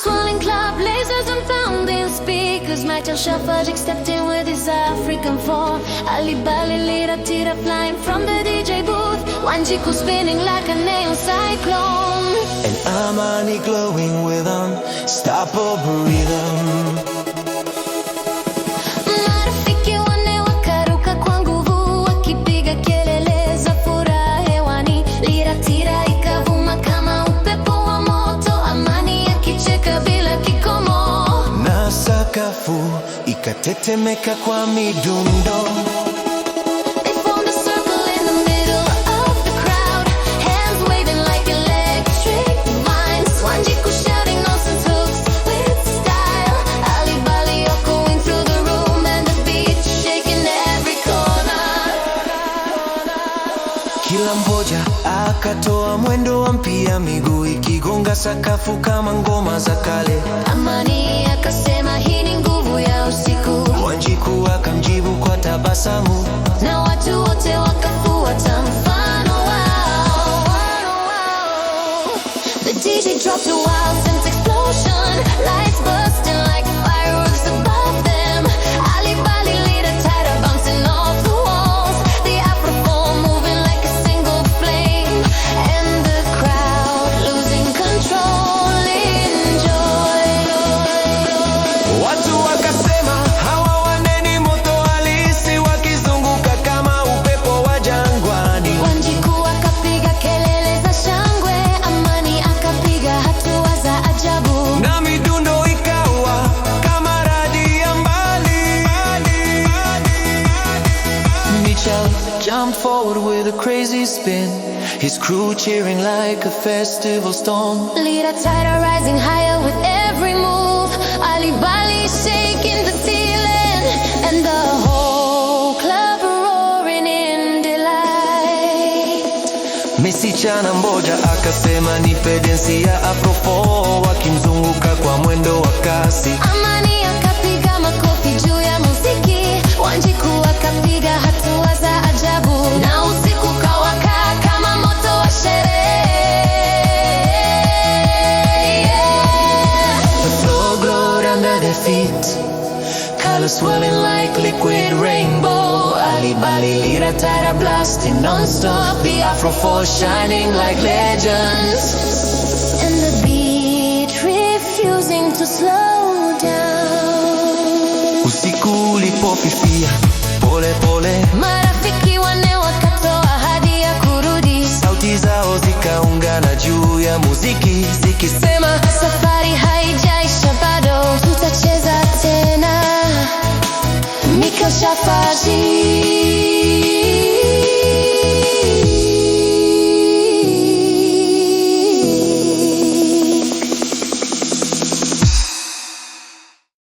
swirling club, lasers and pounding speakers. Michael Shafarik stepped in with his African form. Ali Bali Lira Tira flying from the DJ booth. Wanjiku spinning like a neon cyclone. And Amani glowing with unstoppable rhythm. Marafiki wanne wakaruka kwa nguvu, wakipiga kelele za furaha hewani. Lira Tira ikavuma kama upepo wa moto, Amani akicheka bila kikomo. Na sakafu ikatetemeka kwa midundo. They formed a circle in the middle of the crowd, hands waving like electric vines. Wanjiku shouting nonsense hooks with style. Ali Bali echoing through the room and the beat shaking every corner. Kila mmoja akatoa mwendo wa mpia, miguu ikigonga sakafu kama ngoma za kale. Amani akasema hii ni nguvu ya usiku, Wanjiku akamjibu kwa tabasamu. Na watu wote wakafuata mfano wao. The DJ dropped a wild synth explosion, lights bursting like fireworks above them. Ali Bali Lira Tira bouncing off the walls, the Afro moving like a single flame, and the crowd losing control in joy. Watu wakasema hawa wanne ni moto halisi, wakizunguka kama upepo wa jangwani. Wanjiku akapiga kelele za shangwe, Amani akapiga hatua za ajabu. Na midundo ikawa kama radi ya mbali. Michel jumped forward with a crazy spin, his crew cheering like a festival storm. Lira Tira rising higher with every move. Ali Bali shaking the ceiling, and the whole club roaring in delight. Msichana mmoja akasema, "Nipe densi ya Afro 4," wakimzunguka kwa mwendo wa kasi. Amani akapiga makofi juu ya muziki, Wanjiku akapiga hatua za ajabu, na usiku kawaka kama moto wa sherehe. Yeah. The floor glowed under their feet, colors swirling like liquid rainbow. Ali Bali Lira Tira blasting non-stop, the Afro 4 shining like legends. And the beat refusing to slow down. Usiku ulipofifia pole pole, Marafiki wanne wakatoa ahadi ya kurudi. Sauti zao zikaungana juu ya muziki zikisema, "Safari haijaisha bado, tutacheza tena." Mika Shafaji.